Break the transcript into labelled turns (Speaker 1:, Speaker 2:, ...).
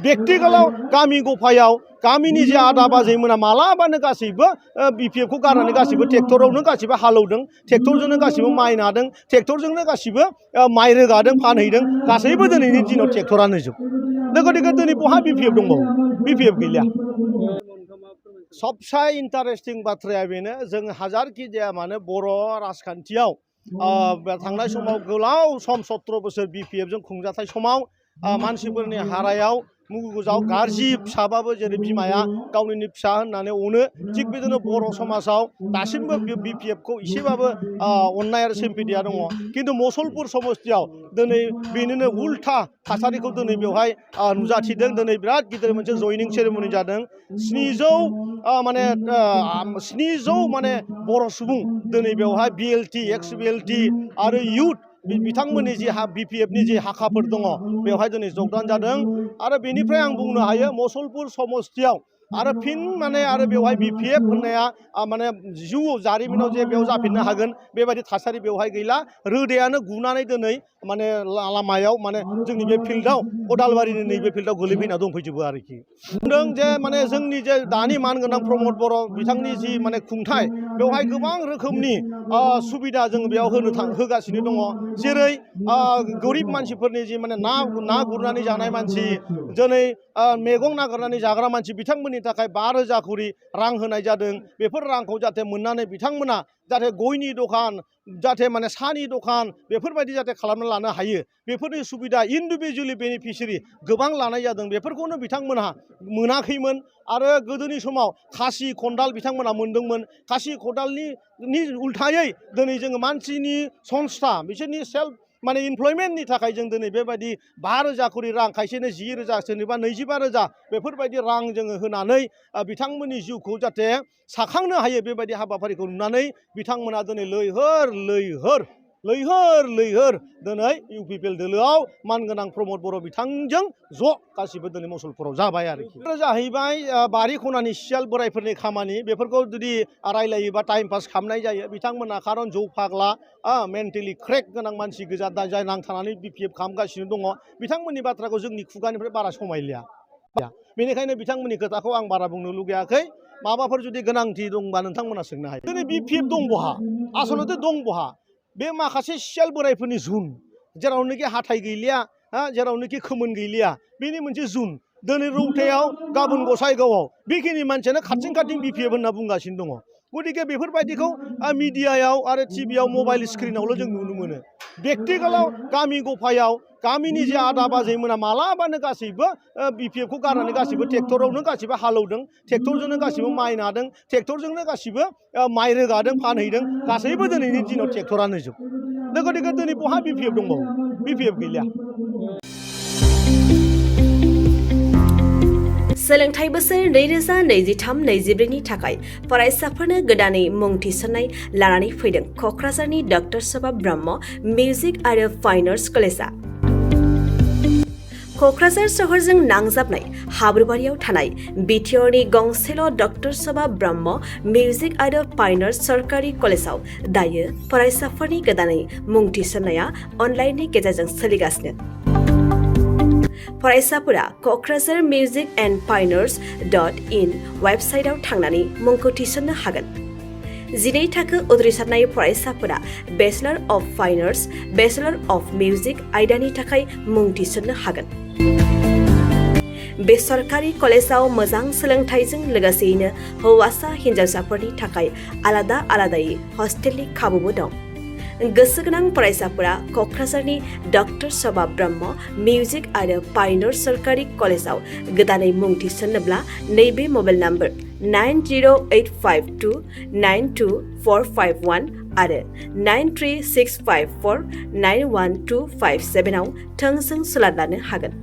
Speaker 1: बेक्तिगलाव गामि गफायाव गामिनि जे आदा बाजैमोना मालाबानो गासैबो बिपिएफखौ गारनानै गासैबो ट्रेक्टरावनो गासैबो हालौदों ट्रेक्टरजोंनो गासैबो माइ नादों ट्रेक्टरजोंनो गासैबो माइ रोगादों फानहैदों गासैबो दिनैनि दिनाव ट्रेक्टरानो जोब गतिके दिनै बहा बिपिएफ दंबावो बिपिएफ गैलिया सबसे इन्टारेस्टिं बाथ्राया बेनो जों हाजारखि जाया मानो बर' राजखान्थियाव थांनाय समाव गोलाव सम 17 बोसोर बिपिएफजों खुंजाथाय समाव मानसिफोरनि हारायाव मुगुजाव गाज्रि फिसाबाबो जेरै बिमाया गावनि फिसा होननानै अनो थिग बिदिनो बर' समाजाव दासिमबो बिपिएफखौ एसेबाबो अननाय आरो सिम्पेथिया दङ खिन्थु मुसलपुर समस्तियाव दिनै बेनिनो उल्था थासारिखौ दिनै बेवहाय नुजाथिदों दिनै बिराद गिदिर मोनसे जयनिं सेरेमनि जादों 700 माने बर' सुबुं दिनै बेवहाय बिएलटि एक्स बिएलटि आरो इउथ बिथांमोननि जि बिपिएफनि जि हाखाफोर दङ बेवहाय दिनै जगदान जादों आरो बेनिफ्राय आं बुंनो हायो मुसलपुर समस्तियाव आरो फिन माने आरो बेवहाय बिपिएफ होननाया माने जिउआव जारिमिनाव जे बेयाव जाफिननो हागोन बेबायदि थासारि बेवहाय गैला रोदायानो गुनानै दिनै माने लामायाव माने जोंनि बे फिल्डआव अदालबारिनि नैबे फिल्डआव गोलैफैना दंफैजोबो आरोखि बुंदों जे माने जोंनि जे दानि मानगोनां प्रमद बर' बिथांनि जि माने खुंथाय बेवहाय गोबां रोखोमनि सुबिदा जों बेयाव होगासिनो दङ जेरै गोरिब मानसिफोरनि जि माने ना गुरनानै जानाय मानसि दिनै मैगं नागिरनानै जाग्रा मानसि बिथांमोननि थाखाय 5,000 करि रां होनाय जादों बेफोर रांखौ जाहाथे मोननानै बिथांमोना जाहाथे गयनि दखान जाहाथे माने सानि दखान बेफोरबायदि जाहाथे खालामना लानो हायो बेफोरनि सुबिदा इन्डिभिजुवेलि बेनिफिसियारि गोबां लानाय जादों बेफोरखौनो बिथांमोनहा मोनाखैमोन आरो गोदोनि समाव खासि खदाल बिथांमोना मोनदोंमोन खासि खदालनि उल्थायै दिनै जोङो मानसिनि संस्था बिसोरनि सेल्फ माने इमप्लयमेन्टनि थाखाय जों दिनै बेबायदि 5,000 करि रां खायसेनो 10,000 सोरनिबा 25,000 बेफोरबायदि रां जोङो होनानै बिथांमोननि जिउखौ जाहाथे साखांनो हायो बेबायदि हाबाफारिखौ नुनानै बिथांमोना दिनै लैहोर दिनै इउपिपिएल दोलोआव मानगोनां प्रमद बर' बिथांजों ज' गासिबो दिनै मुसलपुराव जाबाय आरोखि बेफोर जाहैबाय बारि खनानि सियाल बोरायफोरनि खामानि बेफोरखौ जुदि रायलायोबा टाइम पास खालामनाय जायो बिथांमोना खारन जौ फाग्ला मेन्टेलि क्रेक गोनां मानसि गोजा जाय नांथानानै बिपिएफ खालामगासिनो दङ बिथांमोननि बाथ्राखौ जोंनि खुगानिफ्राय बारा समायलिया बेनिखायनो बिथांमोननि खोथाखौ आं बारा बुंनो लुगैयाखै माबाफोर जुदि गोनांथि दंबा नोंथांमोना सोंनो हायो दिनै बिपिएफ दं बहा आसलते दं बहा बे माखासे सियाल बोरायफोरनि जुन जेरावनोखि हाथाय गैलिया जेरावनोखि खोमोन गैलिया बेनि मोनसे जुन दिनै रौतायाव गाबोन गसाइगावआव बेखिनि मानसियानो खाथिं बिपिएफ होनना बुंगासिनो दङ गतिके बेफोरबायदिखौ मिडियायाव आरो टिभियाव मबाइल स्क्रिनावल' जों नुनो मोनो बेक्तिगलाव गामि गफायाव गामिनि जे आदा बाजैमोना मालाबानो गासैबो बिपिएफखौ गारनानै गासैबो ट्रेक्टरावनो गासैबो हालौदों ट्रेक्टरजोंनो गासैबो माइ नादों ट्रेक्टरजोंनो गासैबो माइ रोगादों फानहैदों गासैबो दिनैनि दिनाव ट्रेक्टरानो जोब गतिके दिनै बहा बिपिएफ दंबावो बिपिएफ गैलिया
Speaker 2: सोलोंथाइ बोसोर 2023-24 नि थाखाय फरायसाफोरनो गोदानै मुं थिसननाय लानानै फैदों क'क्राझारनि डक्टर सभा ब्रह्म मिउजिक आरो फाइन आर्ट्स कलेजआ क'क्राझार सहरजों नांजाबनाय हाब्रुबारियाव थानाय बिटिआरनि गंसेल' डक्टर सभा ब्रह्म मिउजिक आरो फाइन आर्ट्स सरकारि कलेजआव दायो फरायसाफोरनि गोदानै मुं थिसननाया अनलाइननि गेजेरजों सोलिगासिनो फरायसाफोरा क'क्राझार मिउजिक एन्ड फाइन आर्ट्स.in वेबसाइटआव थांनानै मुंखौ थिसननो हागोन 12 थाखो उथ्रिसारनाय फरायसाफोरा bachelor of fine arts bachelor of music आयदानि थाखाय मुं थिसननो हागोन बे सरकारि कलेजाव मोजां सोलोंथाइजों लोगोसेयैनो हौवासा हिन्जावसाफोरनि थाखाय आलादायै हस्टेलनि खाबुबो दं गोसो गोनां फरायसाफोरा क'क्राझारनि डक्टर सभा ब्रह्म मिउजिक आरो फाइन आर्ट्स सरकारि कलेजाव गोदानै मुं थिसननोब्ला नैबे मबाइल नम्बर 9085292451 आरो 93654912557 आव थोंजों सोलाद लानो हागोन।